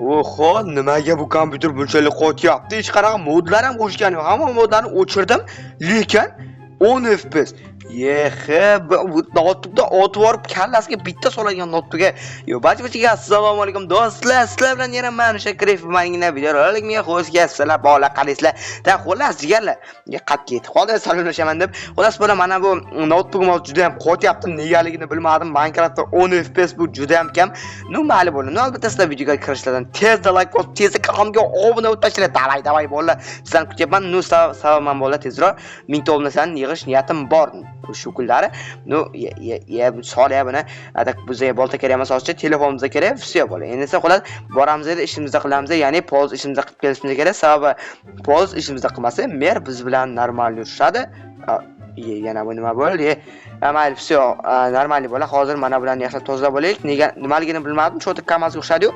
Oho, nimaga bu kompyuter bunchalik qotyapti? Hech qanaqa modlar ham qo'shganim yo'q. Hamma modlarni o'chirdim, lekin 10 FPS. Yehe, bu notebookda otib yuborib kallasiga bitta soladigan notebookga. Yo, barcha assalomu alaykum do'stlar. Sizlar bilan yana men o'sha Krif mangina videorolikga xush kelibsizlar, bola qaraysizlar. Da xullas jigarlar, qat ketib qoldi, salomlashaman deb. Xullas bola, mana bu notebookim hozir juda ham qotyapti, negaligini bilmadim. Minecraftda 10 FPS bu juda ham kam. Ну, mayli bo'ldi. Ну, albatta sizlar videoga kirishlardan tezda like bosib, tezda kanalimga obuna bo'lib tashlanglar. Давай, давай bolalar. Sizlarni kutyapman. Ну, sababan bolalar tezroq 1000 ta obunachilarni yig'ish niyatim bor shu kunlari. Ну, ye ye ye solya buni. Так bizga bolta kerak emas hozircha, telefonimizga kerak. Всё bola. Endi esa xullas boramiz, ishimizni qilamiz, ya'ni poz ishimizni qilib kelishimiz kerak. Sababi poz ishimizni qilmasa, mer biz bilan normal yurishadi. Ye, yana bu nima bo'ldi? Ye, mayli, всё, нормальный bola. Hozir mana bularni yaxshilab tozalab olaylik. Nega nimaligini bilmadim, чё-то KAMAZga o'xshadi-yu.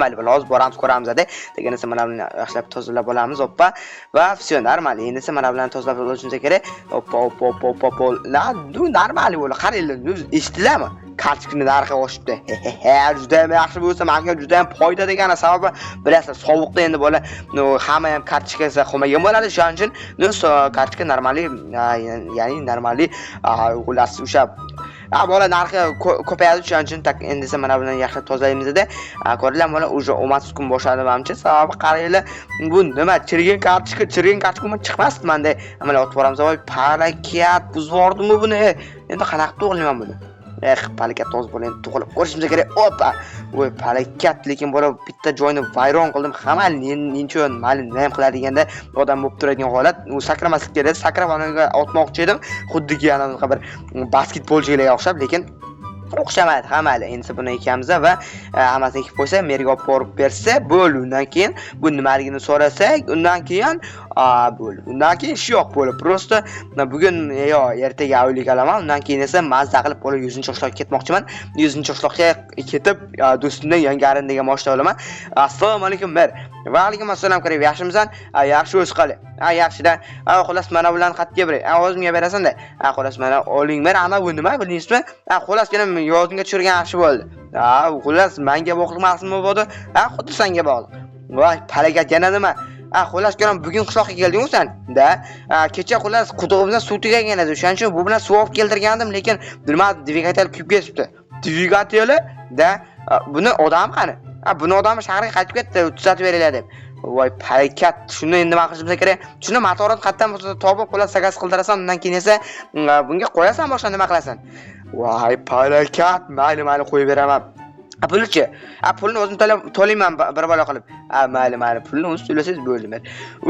Mayli bola, hozir boramiz, ko'ramiz edi. Degan esa mana buni yaxshilab tozalab olamiz, oppa. Va всё, нормально. Endi esa mana bularni tozalab olishimiz kerak. Oppa, oppa, oppa, oppa, oppa. Na, ну, нормальный bola. Qaranglar, eshitdilarmi? Kartochkani narxi oshibdi. He, juda ham yaxshi bo'lsa, menga juda ham foyda degani, sababi bilasizlar, sovuqda endi bola, ну, hamma ham kartochkasi qolmagan bo'ladi. Shuning uchun, ну, kartochka нормальный, ya'ni нормальный, xullas o'sha bola narxi ko'payadi, shuning uchun так endi esa mana buni yaxshilab tozalaymiz-da. Ko'ringlar bola, уже omadsiz kun boshlandi manimcha. Sababi qaranglar, bu nima? Chirigan kartochka, chirigan kartochka umuman chiqmasdi menda. Mana otib boramiz. Voy, palakat, buzib yubordimmi buni? Endi qanaqa to'g'rilayman buni? Eh, palakat toza bola, endi to'g'rilab ko'rishimiz kerak. Opa! Voy, palakat, lekin bola bitta joyini vayron qildim. Hamma nincho mayli nima ham qiladiganda odam bo'lib turadigan holat. U sakramaslik kerak. Sakrab anaga otmoqchi edim. Xuddiki anaqa bir basketbolchilarga o'xshab, lekin o'xshamadi. Ha, mayli, endi buni ekamiz va hammasini ekib qo'ysa, merga olib borib bersa, bo'ldi. Undan keyin bu nimaligini so'rasak, undan keyin bo'ldi. Undan keyin ish yo'q bo'ldi. Просто bugun yo ertaga oylik olaman. Undan keyin esa mazza qilib bola 100-qishloqqa ketmoqchiman. 100-qishloqqa ketib, do'stimdan yangi arendaga mashina olaman. Assalomu alaykum, mer. Va alaykum assalom, kirib yaxshimisan? Yaxshi, o'z qali. Ha, yaxshida. Ha, xullas mana bularni qayerga beray? Ha, o'zimga berasan-da. Ha, xullas mana oling mer. Ana bu nima bildingizmi? Ha, xullasgina yozimga tushirgan yaxshi bo'ldi. Ha, xullas menga bog'liq emasmi bo'ldi? Ha, xuddi senga bog'liq. Voy, palakat yana nima? Ha, xullas ko'ram bugun qishloqqa kelding-ku sen? Da. Ha, kecha xullas qudug'imizdan suv tugagan edi. O'shaning uchun bu bilan suv olib keltirgandim, lekin bilmadim, dvigatel kuyib ketibdi. Dvigateli? Da. Buni odami qani? Ha, buni odami shaharga qaytib ketdi, tuzatib beringlar deb. Voy, palakat, shuni endi nima qilishimiz kerak? Shuni motorini qayerdan bo'lsa topib, xullas заказ qildirasan, undan keyin esa bunga qo'yasan, boshqa nima qilasan? Voy, palakat, mayli, mayli qo'yib beraman. A pulchi? A pulni o'zim to'layman bir balo qilib. A mayli, mayli, pulni o'zingiz to'lasangiz bo'ldi mayli.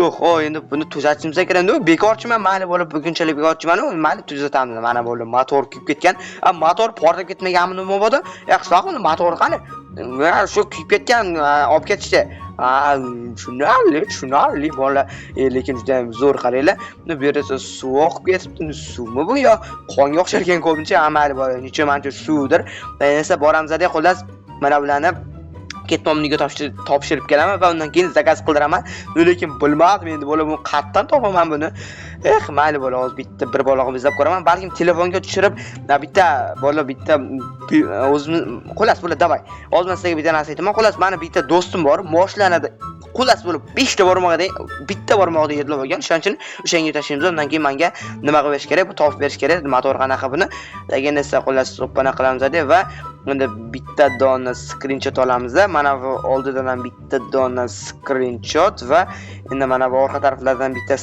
Oho, endi buni tuzatishimiz kerak. Endi bekorchiman, mayli bo'lib, bugunchalik bekorchiman, mayli tuzatamiz. Mana bo'ldi, motor kuyib ketgan. A motor portlab ketmaganmi nima bo'ldi? Qishloqni motori qani? Shu kuyib ketgan, olib ketishdi. Ha, tushunarli, tushunarli bola. Lekin juda ham zo'r qaranglar. Bu yerda esa suv oqib ketibdi. Suvmi bu yo qonga o'xshar ekan ko'pincha. Ha, mayli bola, necha mancha suvdir. Endi esa boramiz, xullas mana bularni ketmomniga topshirib kelaman va undan keyin заказ qildiraman. Lekin bilmadim endi bola buni qayerdan topaman buni. Eh, mayli bola, hozir bitta bir bolag'im izlab ko'raman. Balkim telefonga tushirib, bitta bola bitta o'zimiz xullas bola, давай. Hozir men sizlarga bitta narsa aytaman. Xullas mani bitta do'stim bor, moshlanadi. Xullas bo'lib 5 ta barmog'ida, bitta barmog'ida yedilib olgan. O'shaning uchun o'shanga tashlaymiz. Undan keyin menga nima qilib berish kerak? Bu topib berish kerak. Motor qanaqa buni? Lekin esa xullas opana qilamiz va endi bitta dona skrinshot olamiz. Mana bu oldidan ham bitta dona skrinshot va endi mana bu orqa taraflardan bitta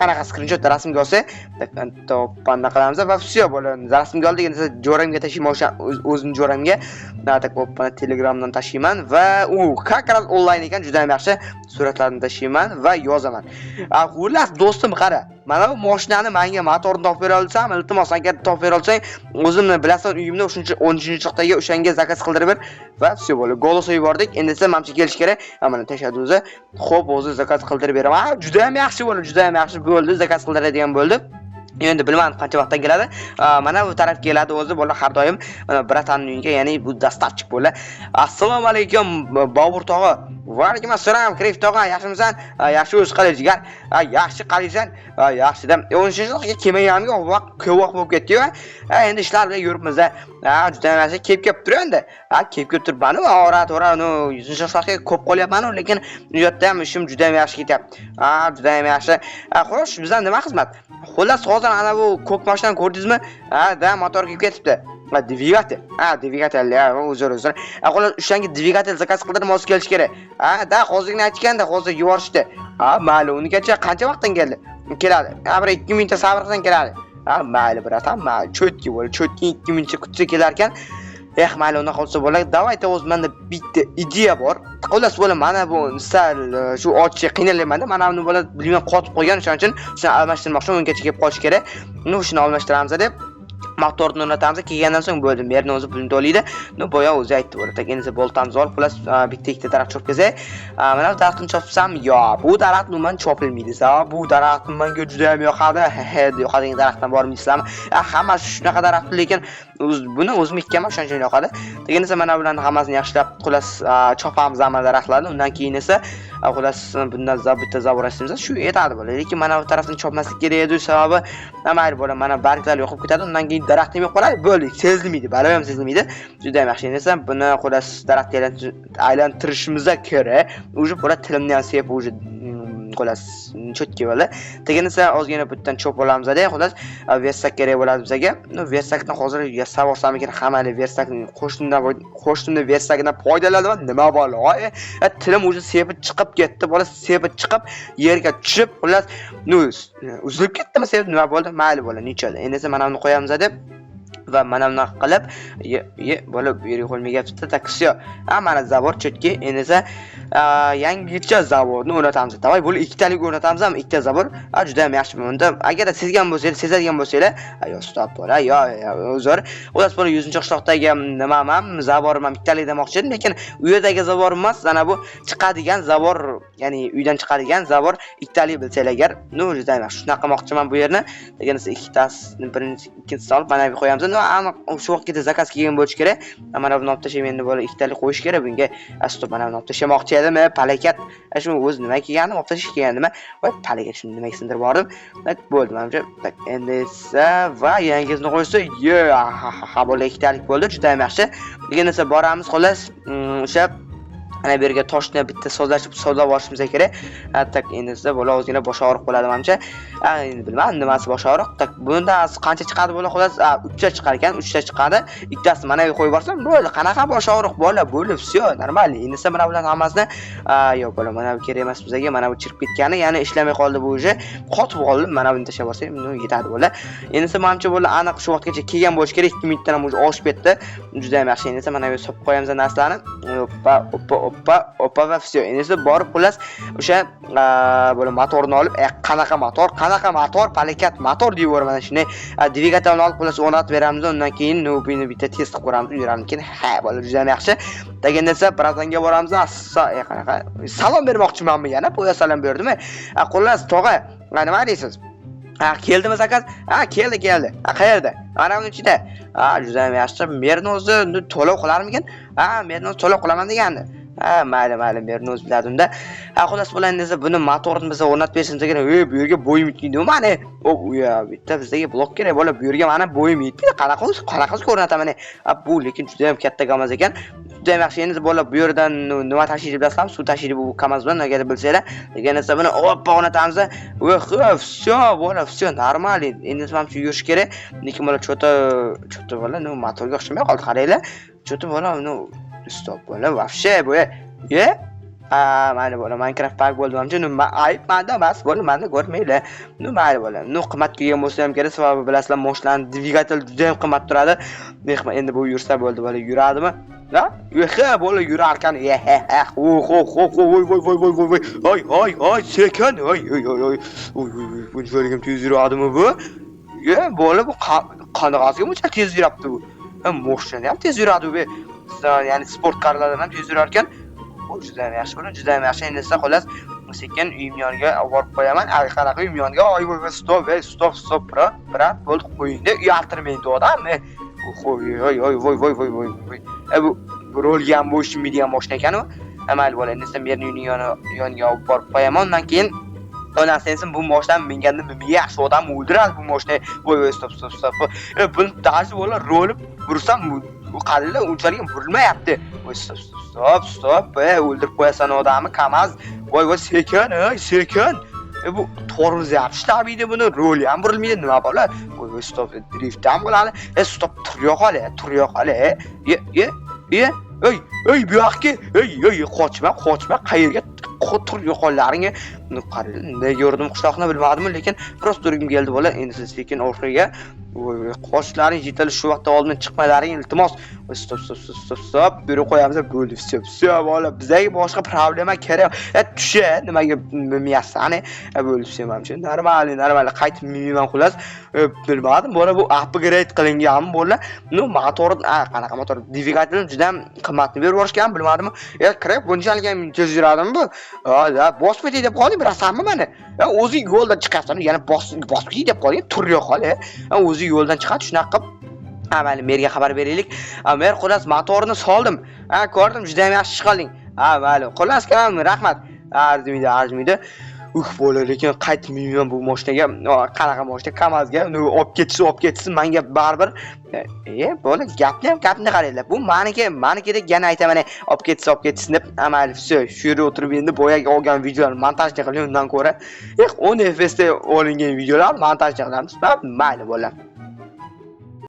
qanaqa skrinshot rasmga olsak, topanda qilamiz va всё bo'ladi. Rasmga oldik, endi jo'ramga tashlayman o'sha o'zim jo'ramga. Так opani Telegramdan tashlayman va u как раз onlayn ekan, juda ham yaxshi. Suratlarni tashlayman va yozaman. Xullas do'stim qara, mana bu mashinani menga motorini topib bera olsam, iltimos agar topib bera olsang, o'zimni bilasan uyimda o'shancha 13-qishloqdagi o'shanga заказ qildirib ber va всё bo'ldi. Голос yubordik. Endi esa manimcha kelish kerak. Ha, mana tashladi o'zi. Xo'p, o'zi заказ qildirib beraman. Ha, juda ham yaxshi bo'ldi, juda ham yaxshi bo'ldi. Заказ qildiradigan bo'ldi. Endi bilmadim qancha vaqtdan keladi. Mana bu taraf keladi o'zi bola har doim mana братан ni uyiga, ya'ni bu доставщик bola. Assalomu alaykum Bobur tog'a. Va alaykum assalom, Krif tog'a, yaxshimisan? Yaxshi, o'zi qalay, jigar? Yaxshi, qalaysan? Yaxshi-da. 13-yilga kelmaganimga vaqt ko'p vaqt bo'lib ketdi-yu. Endi ishlar bilan yuribmiz. Ha, juda yaxshi kelib kelib tur endi. Ha, kelib kelib turibman-u, ora-tora, ну, 100-yoshlarga ko'p qolyapman-u, lekin u yerda ham ishim juda ham yaxshi ketyapti. Ha, juda ham yaxshi. Xo'sh, bizdan nima xizmat? Xullas, hozir ana bu ko'k mashinani ko'rdingizmi? Ha, da, motor kelib ketibdi. Ha, dvigatel. Ha, dvigatel, ya, uzr, uzr. Ha, xullas, o'shanga dvigatel zakaz qildirib hozir kelish kerak. Ha, da, hozirgina aytganda, hozir yuborishdi. Ha, mayli, unigacha qancha vaqtdan keldi? Keladi. Ha, bir 2 minutcha sabr qilsang keladi. Ha, mayli, братан, mayli, чётки bo'ldi. Чётки 2 minutcha kutsa kelar ekan. Eh, mayli, unaqa bo'lsa bo'ladi. Давайте, o'zi menda bitta ideya bor. Xullas, bo'la, mana bu sal shu ochishga qiynalyapman-da. Mana buni bola bilmay qotib qolgan, o'shaning uchun shuni almashtirmoqchiman, ungacha kelib qolish kerak. Ну, shuni almashtiramiz deb motorni o'rnatamiz, kelgandan so'ng bo'ldi. Merni o'zi pulini to'laydi. Ну, boya o'zi aytdi bo'ladi. Так, endi boltamizni olib, xullas, bitta ikkita daraxt chopib kelsak, mana bu daraxtni chopsam, yo, bu daraxt umuman chopilmaydi. Sababi bu daraxt menga juda ham yoqadi. He, yoqadigan daraxtdan bormi deysizlarmi? Hammasi shunaqa daraxt, lekin buni o'zim ekkanman, o'shaning uchun yoqadi. Degan esa mana bularni hammasini yaxshilab, xullas, chopamiz hamma daraxtlarni. Undan keyin esa, xullas, bundan bitta забор yasaymiz. Shu yetadi bo'ladi. Lekin mana bu tarafdan chopmaslik kerak edi, sababi mayli bo'ladi, mana barglar yo'qolib ketadi, undan keyin daraxt ham yo'q qoladi, bo'ldi, sezilmaydi, balo ham sezilmaydi. Juda ham yaxshi. Endi esa buni xullas daraxtga aylantirishimiz kerak. Уже bular tilimni ham sepib, уже xullas чётки bo'ldi. Tagini esa ozgina bittadan cho'p olamiz-da, xullas, верстак kerak bo'ladi bizga. Ну, верстак ni hozir yasab olsam ekan, hammani верстак ni qo'shnimni верстак idan foydalanaman. Nima balo? Tilim уже sepib chiqib ketdi, bola sepib chiqib yerga tushib, xullas, ну, uzilib ketdimi sepib, nima bo'ldi? Mayli bola, nechada. Endi esa mana buni qo'yamiz deb va mana bunaqa qilib, ye, ye, bola bu yerga qo'ymayapti. Так, всё. Ha, mana забор чётки. Endi esa yangicha забор ni o'rnatamiz. Давай, bo'lib ikkitalik o'rnatamiz ham, ikkita забор. Ha, juda ham yaxshi. Bunda agarda sezgan bo'lsangiz, sezadigan bo'lsanglar, yo, стоп, bola, yo, yo, uzr. Xullas, bola 100-qishloqdagi nimam ham, забор im ham bittalik demoqchi edim, lekin u yerdagi забор emas, ana bu chiqadigan забор, ya'ni uydan chiqadigan забор ikkitalik bilsanglar agar, ну, juda ham yaxshi. Shunaqa qilmoqchiman bu yerni. Degan esa ikkitasini birinchi, ikkinchisini olib mana bu qo'yamiz. Ну, aniq shu vaqtgacha zakaz kelgan bo'lishi kerak. Mana buni olib tashlayman endi bola, ikkitalik qo'yish kerak bunga. Стоп, mana buni olib tashlamoqchi edim, palakat. Shu o'zi nima kelgani, olib tashlash kelgan nima? Voy, palakat, shuni nimaga sindirib yubordim? Так, bo'ldi, manimcha. Так, endi esa va yangisini qo'ysa, ye, ha ha ha, bo'ldi, ikkitalik bo'ldi, juda ham yaxshi. Degan esa boramiz, xullas, o'sha ana bu yerga toshni bitta sozlashib sozlab olishimiz kerak. Так, endi esa bola ozgina bosh og'riq bo'ladi manimcha. Endi bilmadim nimasi bosh og'riq. Так, bundan qancha chiqadi bola, xullas, uchta chiqar ekan, uchta chiqadi. Ikkitasini mana bu yerga qo'yib borsam, bo'ldi. Qanaqa bosh og'riq bola, bo'ldi, всё, нормально. Endi esa mana bularni hammasini, yo'q bola, mana bu kerak emas bizga, mana bu chirib ketgani, ya'ni ishlamay qoldi bu уже. Qotib qoldi. Mana buni tashlab olsak, ну, yetadi bola. Endi esa manimcha bola aniq shu vaqtgacha kelgan bo'lishi kerak. 2 minutdan ham уже oshib ketdi. Juda ham yaxshi. Endi esa mana bu yerga solib qo'yamiz narsalarni. Oppa, oppa, oppa, oppa va всё. Endi esa borib xullas o'sha bola motorni olib, qanaqa motor, qanaqa motor, palakat motor deb yuboraman shunday. Dvigatelni olib xullas o'rnatib beramiz, undan keyin ну buni bitta test qilib ko'ramiz, yuramikin. Ha, bola juda ham yaxshi. Degan esa братан ga boramiz. Assa, qanaqa salom bermoqchimanmi yana? Poya salom berdimi? Xullas, tog'a, nima deysiz? Ha, keldimi zakaz? Ha, keldi, keldi. Ha, qayerda? Mana buning ichida. Ha, juda ham yaxshi. Merni o'zi to'lov qilarmikin? Ha, merni o'zi to'lov qilaman degandi. Ha, mayli, mayli, merni o'zi biladi unda. Ha, xullas, bola endi esa buni motorni biza o'rnatib berishimiz kerak. Ey, bu yerga bo'yim yetmaydi mani. O, ya, bitta bizga blok kerak, bola, bu yerga mani bo'yim yetmaydi. Qanaqa qanaqa o'rnataman? Ha, bu lekin juda ham katta KAMAZ ekan. Juda ham yaxshi. Endi bola bu yerdan nima tashiydi bilasizlarmi? Suv tashiydi bu KAMAZ bilan, agar bilsanglar. Degan esa buni oppa o'rnatamiz. Voh, всё, bola, всё, нормально. Endi mana shu yurish kerak. Lekin bola чё-то, чё-то bola, ну, motorga o'xshamay qoldi, qaranglar. Чё-то bola, ну, стоп, bola, вообще bu ye. Ha, mayli bola, Minecraft bug bo'ldi manimcha. Ну, ayb manda emas, bola, manda ko'rmanglar. Ну, mayli bola. Ну, qimmat kelgan bo'lsa ham kerak, sababi bilasizlar, moshinani dvigatel juda ham qimmat turadi. Endi bu yursa bo'ldi, bola, yuradimi? Ha? Ha, bola yurarkan. Ye, he, he. Oh, oh, oh, voy, voy, voy, voy, voy, voy. Oy, oy, oy, sekin. Oy, oy, oy, oy. Oy, oy, oy, bunchalik ham tez yuradimi bu? Ye, bola, bu qanaqasiga buncha tez yurapti bu? Ha, moshina ham tez yuradi bu. Ya'ni sport karlardan ham tez yurar ekan. Bu juda ham yaxshi bo'ladi, juda ham yaxshi. Endi esa xullas sekin uyim yoniga olib borib qo'yaman. Ay, qanaqa uyim yoniga? Oy, voy, стоп, ey, стоп, стоп, брат, брат, bo'ldi, qo'yingda, uyaltirmang odam. Voy, voy, voy, voy, voy, voy, voy. E, bu rolga ham bo'ysunmaydigan mashina ekan u. Mayli, bola, endi merni uyining yoniga olib borib qo'yaman. Undan keyin onasi endi bu moshinani minganda nima yaxshi odam o'ldiradi bu moshina. Voy, voy, стоп, стоп, стоп. Buni даже, bola, roli bursam, bu qalin unchalik ham burilmayapti. Voy, стоп, стоп, стоп, стоп. O'ldirib qo'yasan odamni, KAMAZ. Voy, voy, sekin, ey, sekin. Bu tormoz ham ishlamaydi, buni roli ham burilmaydi, nima, bola? Voy, voy, стоп, drift ham qiladi. Стоп, tur yo'qol, tur yo'qol. Ye, ye, ye. Ey, ey, bu yoqqa, ey, ey, qochma, qochma, qayerga tur yo'qollaring? Qarang, nega urdim qishloqni bilmadim, lekin просто urgim keldi, bola. Endi siz sekin orqaga. Voy, voy, qochishlaring yetali, shu vaqtda oldin chiqmalaring, iltimos. Voy, стоп, стоп, стоп, стоп, стоп, berib qo'yamiz, bo'ldi, всё, всё, bola, bizga boshqa problema kerak. Tusha, nimaga minmayapsan? Bo'ldi, всё, manimcha, нормально, нормально, qaytib minmayman, xullas. Bilmadim, bola, bu upgrade qilinganmi, bola? Ну, motor, qanaqa motor? Dvigatelni juda ham qimmatni berib yuborishgan, bilmadim. Kirib bunchalik ham tez yuradimi bu? Ha, bosib ketay deb qolding, bilasanmi mani? O'zi yo'ldan chiqyapsan, yana bosib ketay deb qolding, tur yo'qol. O'zi yo'ldan chiqadi, shunaqa qilib. Ha, mayli, merga xabar beraylik. Ha, mer, xullas, motorni soldim. Ha, ko'rdim, juda ham yaxshi ish qilding. Ha, mayli. Xullas, kalom, rahmat. Arzimaydi, arzimaydi. Bola, lekin qaytib minmayman bu moshinaga. Qanaqa moshina? KAMAZga. Uni olib ketsin, olib ketsin, menga baribir. Bola, gapni ham gapni qaranglar. Bu maniki, maniki deb yana aytaman, olib ketsin, olib ketsin deb. Ha, mayli, всё, shu yerda o'tirib endi boyagi olgan videolarni montaj qilib, undan ko'ra 10 FPS da olingan videolar montaj qilamiz. Mayli, bola.